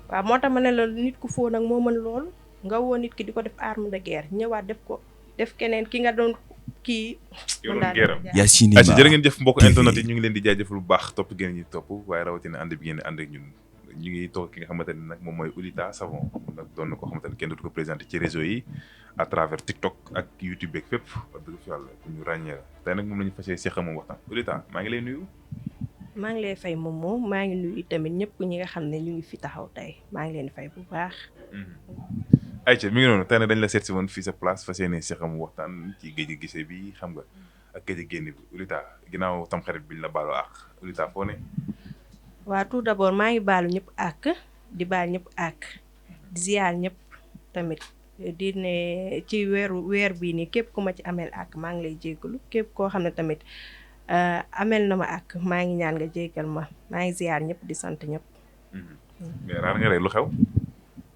waaw moo tax ma ne la nit ku foo nag moo mën loolu nga woo nit ki di ko def arme de guerre ñëwaat def ko def keneen ki nga doon kii. yow mën doon naa geeram leen Yaa jaay. Cinéma ayca jërë ngeen jëf mbokk TV. internet yi ñu ngi leen di jaajëfal bu baax topp ngeen ñi topp waaye rawatina ànd bi ngeen di ànd ak ñun ñu ngi toog ki nga xamante ne nag moom mooy Oulita Savon nag doon na ko xamante ne kenn dootu ko présenté ci réseau yi à travers TikTok ak YouTube beeg fépp wax dëgg fi yàlla ku ñu ràññee la tey nag moom la ñu fas yéene seq moom waxtaan Oulita maa ngi lay nuyu. maa ngi lay fay moom maa ngi nuyu tamit ñëpp ñi nga xam ne ñu ngi fi taxaw tey maa ngi leen di fay bu baax. ayca mi ngi noonu tey nag dañ la seet si woon fii sa place fas yéene seq mu waxtaan ci géej gi gisee bi xam nga ak géej gi génn bi Oulita ginnaaw tam xarit biñ la baaloo ak Oulita foo ne. waa tout d'abord maa ngi baalu ñëpp ak di baal ñëpp ak di ziar ñëpp tamit di ne ci weer bii nii képp ku ma ci ameel ak maa ngi lay jéggalu képp koo xam ne tamit ameel na ma ak maa ngi ñaan nga jéggal ma maa ngi ziar ñëpp di sant ñëpp. mais raar nga rek lu xew.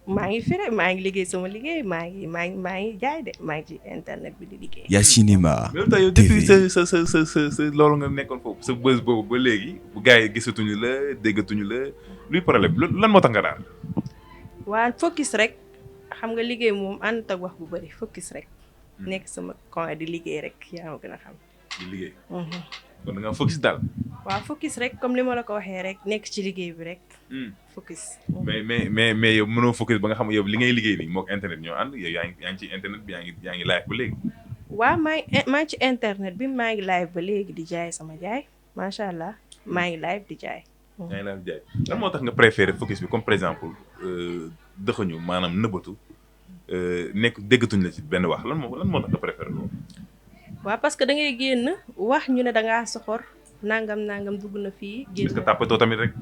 maa ngi fi rek maa ngi liggéey sama liggéey maa ngi jaay de maa ngi ci internet bi di liggéey. Yaa Cinéma mais tey yow depuis sa loolu nga nekkoon foofu sa bës boobu ba léegi bu gars yi gisatuñu la déggatuñu la luy problème lan moo tax nga daal. waa focus rek xam nga liggéey moom ànd ak wax bu bëri focus rek. nekk sama coin di liggéey rek yaa ma gën a xam. di liggéey. kon da nga focus daal. waaw focus rek comme li ma la ko waxee rek nekk ci liggéey bi rek. focus. mais yow mënoo focus ba nga xam yow li ngay liggéey nii moog internet ñoo ànd yow yaa ngi ci internet bi yaa ngi live ba léegi. waaw maa ngi ci internet bi maa ngi live ba léegi di jaay sama jaay macha allah maa ngi live di jaay. yaa ngi live jaay lan moo tax nga préféré focus bi comme par exemple dëxuñu maanaam nëbbatu nekk déggatuñ la ci benn wax lan moo tax nga préféré loolu. waaw parce que da ngay génn wax ñu ne da ngaa soxor nangam dugg na fii. génn est-ce que tàppatoo tamit rek.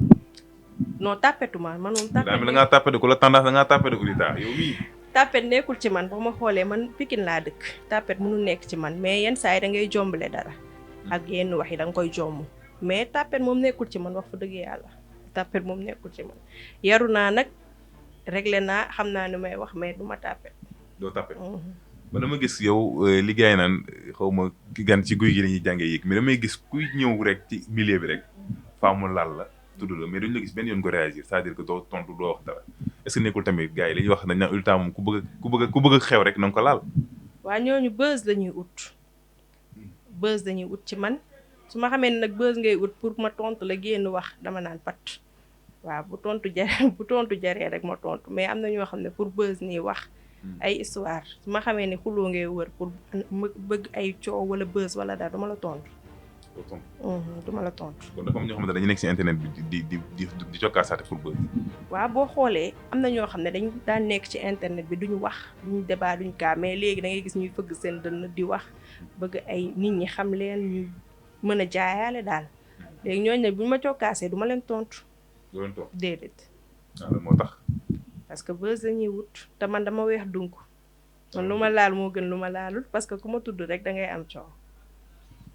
non tàppetuma man moom daa mel da ngaa tàppate ku la tendance da ngaa tàppate Oulita yow mii. tàppet nekkul ci man boo ma xoolee man Pikine laa dëkk tàppet mënul nekk ci man mais yenn saa yi da ngay jombale dara ak yenn wax yi da nga koy jomb mais tàppet moom nekkul ci man wax fa dëgg yàlla tàppet moom nekkul ci man yaru naa nag réglé naa xam naa ni may wax mais du ma tàppet. doo tàppet. ba dama gis yow liggéey naan xaw ma ki gan ci guy gi la ñuy jàngee yéeg mais damay gis kuy ñëw rek ci milieu bi rek faamu laal la tudd la mais duñu la gis benn yoon ko réagir c'est-à-dire que doo tontu doo wax dara est-ce que nekkul tamit gars yi li ñuy wax dañ naan Oulita moom ku bëgg xew rek na nga ko laal. waa ñooñu buzz lañuy ut ci man su ma xamee ne nag buzz ngay ut pour ma tontu la génn wax dama naan pat waaw bu tontu jaree rek ma tontu mais am na ñoo xam ne pour buzz nii wax. ay histoire su ma xamee ne xuloo ngay wër pour bëgg ay coow wala buzz wala dara duma la tontu. duma la tontu. kon dafa am ñoo xam ne dañu nekk ci internet bi di cokkaasaate pour buzz. waaw boo xoolee am na ñoo xam ne dañ daan nekk ci internet bi duñu wax duñu débat duñu kaa mais léegi da ngay gis ñuy fëgg seen dënn di wax bëgg ay nit ñi xam leen ñu mën a jaayaale daal léegi ñooñu ne bu ñu ma cokkaasee duma leen tontu. doo leen tontu déedéet. waaw moo tax. parce que buzz lañuy wut te man dama weex dunk man lu ma laal moo gën lu ma laalul parce que ku ma tudd rek da ngay am coow.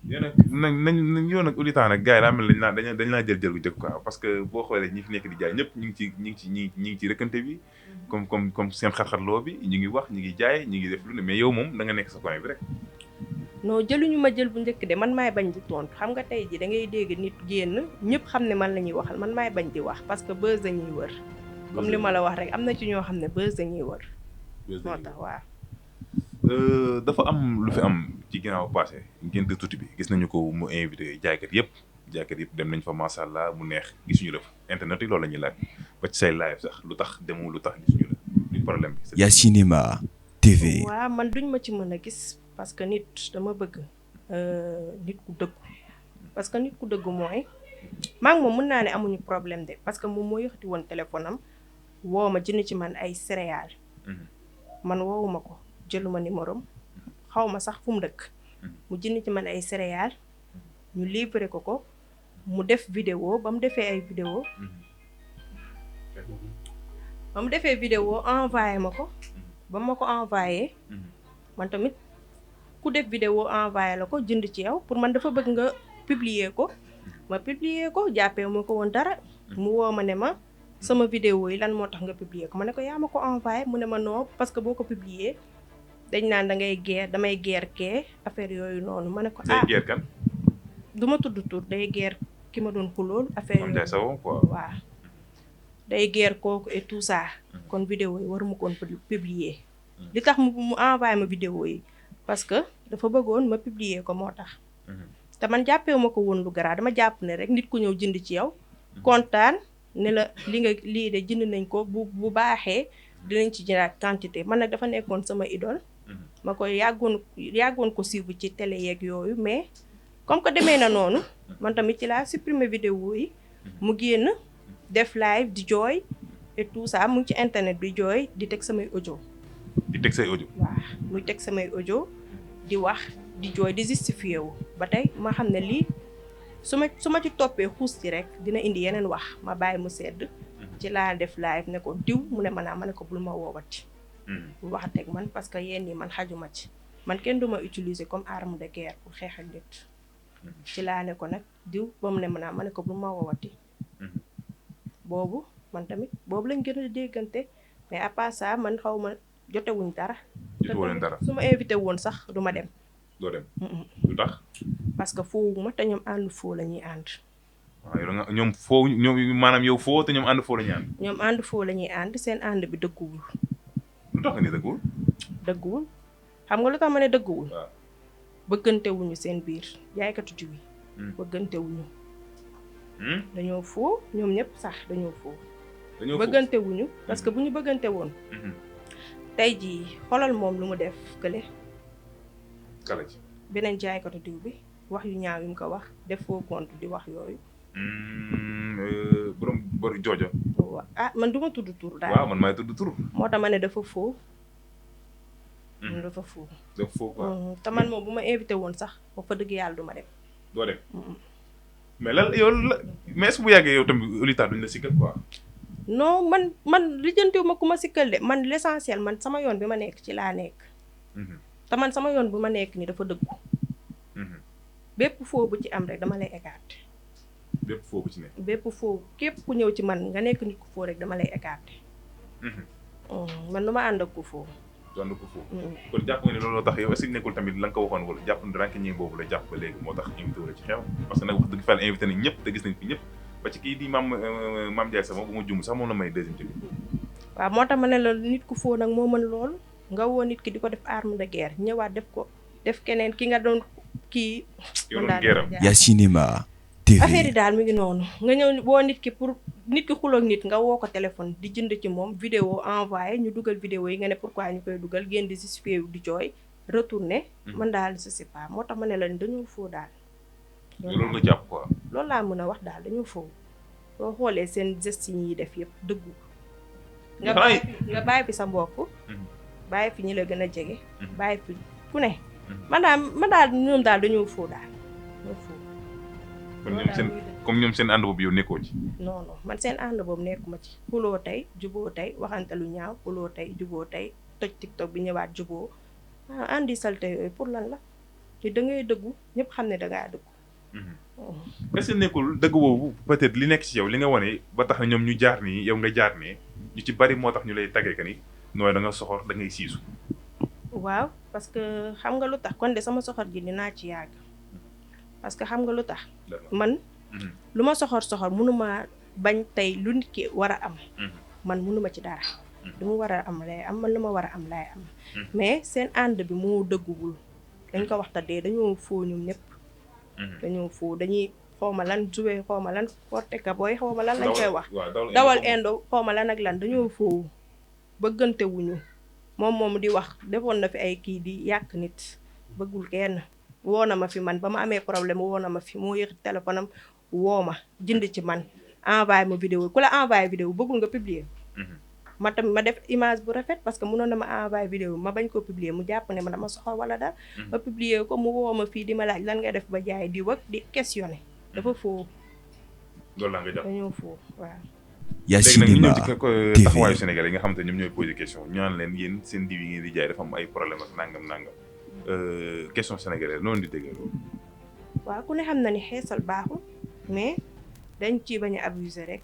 yow nag yow nag Oulita nag gars yi daa mel dañ laa jël gu njëkk quoi parce que boo xoolee ñi fi nekk di jaay ñëpp ñu ngi ci rëkkante bi comme seen xar-xarloo bi ñu ngi wax ñu ngi jaay ñu ngi def lu ne mais yow moom da nga nekk sa coin bi rek. non jëluñu ma jël bu njëkk de man maay bañ di tontu xam nga tey ji da ngay dégg nit génn ñëpp xam ne man la ñuy waxal man maay bañ di wax parce que buzz dañuy wër. comme li ma la wax rek am na ci ñoo xam ne buzz dañuy wër. moo tax waaw. dafa am lu fi am ci ginnaaw passé ngeen di tuuti bi gis nañu ko mu invité jaaykat yëpp dem nañ fa macha allah mu neex gisuñu la fa internet yi loolu la ñuy laaj ba ci say live sax lu tax demoo lu tax gisuñu la luy problème bi. Yaa Cinéma TV. waaw man duñ ma ci mën a gis parce que nit dama bëgg nit ku dëggu parce que nit ku dëggu mooy maa ngi moom mën naa ne amuñu problème de parce que moom moo yëkkati woon téléphone am woo ma jënd ci man ay céréales. man woowuma ko jëluma numéro xaw ma sax fu mu dëkk. mu jënd ci man ay céréales ñu livré ko mu def vidéo ba mu defee ay vidéo envoyé ma ko ba ma ko envoyé man tamit ku def vidéo envoyé la ko jënd ci yow pour man dafa bëgg nga publier ko ma publier ko jàppee ma ko woon dara mu woo ma ne ma sama vidéo yi lan moo tax nga publier ko ma ne ko yaa ma ko envoyé mu ne ma non parce que boo ko publier dañ naan damay guerre kee affaire yooyu noonu ma ne ko guerre kan du ma tudd tur day guerre ki ma doon xulool affaire yooyu quoi waaw day guerre kooku et tout ça kon vidéo yi waruma koon publier li tax mu envoyé ma vidéo yi parce que dafa bëggoon ma publier ko moo tax te man jàppee ma ko woon lu garaaw dama jàpp ne rek nit ku ñëw jënd ci yow kontaan ne la lii de jënd nañ ko bu baaxee dinañ ci jëlaat quantité man nag dafa nekkoon sama idole ma koy yàggoon ko suivre ci télé yeeg yooyu mais comme que demee na noonu man tamit ci laa supprimer vidéo yi mu génn def live di jooy et tout ça mu ngi ci internet bi jooy di teg samay audio. di teg say audio. waaw muy teg samay audio di wax di jooy di justifié wu ba tey ma xam ne lii su ma ci toppee xuus ci rek dina indi yeneen wax ma bàyyi mu sedd. ci laa def live ne ko diw mu ne ma ne ko bul ma woowati. bu waxateeg man parce que yéen ñi man xajuma ci man kenn du ma utiliser comme arme de guerre pour xeex ak nit. ci laa ne ko nag diw ba mu ne ma ne ko bul ma woowati. boobu man tamit boobu lañ gën a déggante mais à part ça man xaw ma jotewuñ dara. jotewuñ dara su ma invité woon sax du ma dem. doo dem. lu tax. parce que foowuma te ñoom ànd foo la ñuy ànd. waaw yow nga ñoom foo ñoom maanaam yow foo te ñoom ànd foo la ñuy ànd. ñoom ànd foo la ñuy ànd seen ànd bi dëgguwul. lu tax nga ni dëgguwul. dëgguwul xam nga lu tax ma ne dëgguwul. waaw bëggante wuñu seen biir jaaykatu jiw yi. bëggante wuñu. dañoo foo ñoom ñëpp sax dañoo foo. dañoo bëggante wuñu parce que bu ñu bëggante woon. tey jii xoolal moom lu mu def kële. kala ci. beneen jaaykatu diw bi wax yu ñaaw yu mu ko wax def faux compte di wax yooyu. borom bor joojo. waaw ah man du ma tudd tur daal. waaw man maay tudd tur. moo tax ma ne dafa faux. dafa faux. dafa faux quoi. te man moom bu ma invité woon sax ba fa dëgg yàlla du ma dem. doo dem. mais lan yow la mais est-ce que bu yàggee yow tamit Lolita duñ la sikkal quoi. non man lijjantiwu ma ku ma sikkal de man l'essentiel man sama yoon bi ma nekk ci laa nekk. te man sama yoon bi ma nekk ni dafa dëggu. bépp foo bu ci am rek dama lay écarter. bépp foo bu ci nekk. bépp foo képp ku ñëw ci man nga nekk nit ku foo rek dama lay écarter. man lu ma ànd ak ku foo. du ànd ko foo. kon jàpp nga ne looloo tax yow est-ce que nekkul tamit la nga ko waxoon wala jàpp na ranke ñee boobu la jàpp ba léegi moo tax invité wu la ci xew parce que nag wax dëgg fa invité nañ ñëpp te gis nañ fi ñëpp ba ci kii di maam Ndiaye sax moom bu ma jum sax moom la may deuxième bi. waaw moo tax ma ne la nit ku foo nag moo mën loolu nga woo nit ki di ko def arme de guerre ñëwaat def ko def keneen ki nga doon kii. yow doon geeram Yasinima TV. affaire yi daal mi ngi noonu nga ñëw woo nit ki pour nit ki xuloog nit nga woo ko téléphone di jënd ci moom vidéo envoyé ñu dugal vidéo yi nga ne pourquoi ñu koy dugal génn di justifié di jooy retourné. man daal je sais pas moo tax ma ne la dañoo foo daal. loolu nga jàpp quoi. loolu laa mën a wax daal dañoo foo soo xoolee seen geste yi ñuy def yëpp dëggu. nga bàyyi fi sa mbokk. bàyyi fi ñi la gën a jege. bàyyi fi ku ne. man daal ñoom daal dañoo foo daal dañoo foo. comme ñoom seen ànd boobu yow nekkoo ci. non man seen ànd boobu nekkuma ci. xuloo tey juboo tey waxante lu ñaaw xuloo tey juboo tey toj TikTok bi ñëwaat juboo andi salte yooyu pour lan la te da ngay dëggu ñëpp xam ne da ngaa dëggu. est-ce que nekkul dëgg boobu peut-être li nekk ci yow li nga wane ba tax na ñoom ñu jaar nii yow nga jaar nee ñu ci bari moo tax ñu lay tàggee que ni nooy da nga soxor da ngay siisu. waaw parce que xam nga lu tax kon de sama soxor gi dinaa ci yàgg. parce que xam nga lu tax man lu ma soxor mënuma bañ tey lu nit ki war a am man mënuma ci dara lu mu war a am lay am man lu ma war a am lay am mais seen ànd bi moo dëgguwul dañ ko waxta dee dañoo foo ñoom ñëpp dañoo foo dañuy xawma lan joué xawma lan porte ka booy xawma lan lañ koy wax dawal indo xawma lan ak lan dañoo foo bëggante wuñu moom di wax defoon na fi ay kii di yàq nit bëggul kenn woo na ma fi man ba ma amee problème woo na ma fi moo yëg téléphone am woo ma jënd ci man envoyé ma vidéo ku la envoyé vidéo bëggul nga publier ma tamit ma def image bu rafet parce que mënoon na ma envoyé vidéo ma bañ ko publier mu jàpp ne ma dama soxor wala dara ma publier ko mu woo ma fii di ma laaj lan ngay def ba jaay di wëg di questionner dafa foo loolu la nga jàpp dañoo foo waaw Yasinima TV. taxawaayu Sénégal yi nga xamante ne ñoom ñooy posé question ñu naan leen yéen seen diw yi ngeen di jaay dafa am ay problème ak nangam question sénégalaise noonu di déggee loolu. waaw ku ne xam na ni xeesal baaxul mais dañ ciy bañ a abuser rek.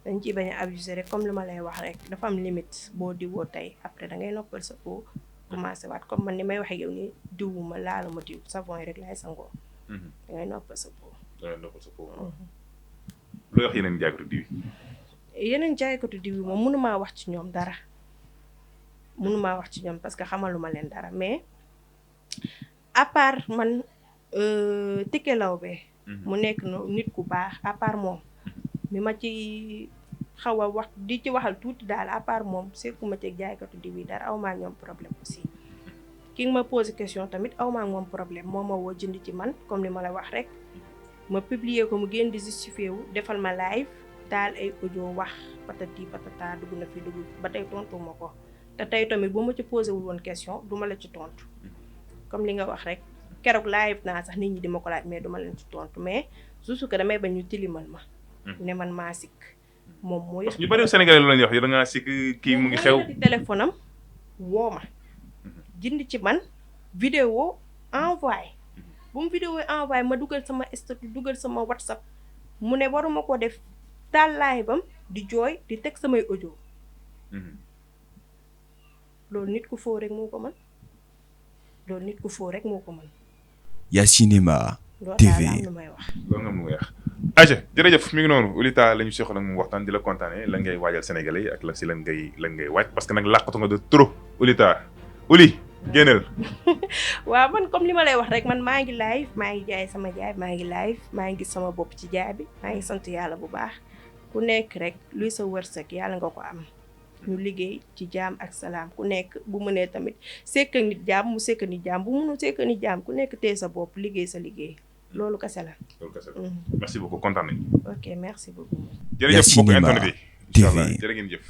dañ ciy bañ a abuser rek comme li ma lay wax rek dafa am limite boo diwoo tey après da ngay noppal sa peau commencé waat comme man ni may waxee yow ni diwuma laaluma diw savon yi rek laay sangoo. da ngay noppal sa peau. da ngay noppal sa peau. looy wax yeneen jàngatu diw yi. yeneen jaaykatu diw yi moom mënumaa wax ci ñoom dara parce que xamaluma leen dara mais à part man Tické Laobé mu nekk nit ku baax à part moom mi ma ci xaw a wax di ci waxal tuuti daal à part moom sekkuma ci jaaykatu diw yi dara aw maa ñoom problème aussi ki nga ma posé question tamit aw maa moom problème moo ma woo jënd ci man comme ni ma la wax rek ma publier ko mu génn di justifié wu defal ma live daal ay audio wax patati patata dugg na fi dugg ba tey tontu ma ko te tey tamit bu ma ci posé wul woon question duma la ci tontu comme li nga wax rek keroog live naa sax nit ñi di ma ko laaj mais duma leen ci tontu mais juste que damay bañ ñu tilimal ma ne man maa sikk moom mooy parce que ñu bari Sénégalais loolu la ñuy wax yow da ngaa sikk kii mu ngi xew téléphone am woo ma jënd ci man vidéo envoyé bu mu vidéo envoyé ma dugal sama statut dugal sama WhatsApp mu ne waruma ko def taal live am di jooy di teg samay audio loolu nit ku foo rek moo ko mën Yacinema TV lu may wax loolu nga mu wax aja jërëjëf mi ngi noonu Oulita la ñu seexoon ak mu waxtaan di la kontaane lan ngay waajal sénégalais yi ak la si lan ngay waaj parce que nag làqatu nga de trop Oulita génneel waaw man comme li ma lay wax rek man maa ngi live maa ngi jaay sama jaay maa ngi live maa ngi gis sama bopp ci jaay bi maa ngi sant yàlla bu baax ku nekk rek luy sa wërsëg yàlla nga ko am ñu liggéey ci jaam ak salaam ku nekk bu mënee tamit sekk nit jaam mu sekk nit jaam bu mënul sekk nit jaam ku nekk tee sa bopp liggéey sa liggéey loolu kese la. merci beaucoup kontaan nañu. ok merci beaucoup. jërëjëf mbokk internet yi incha allah jërë ngeen jëf.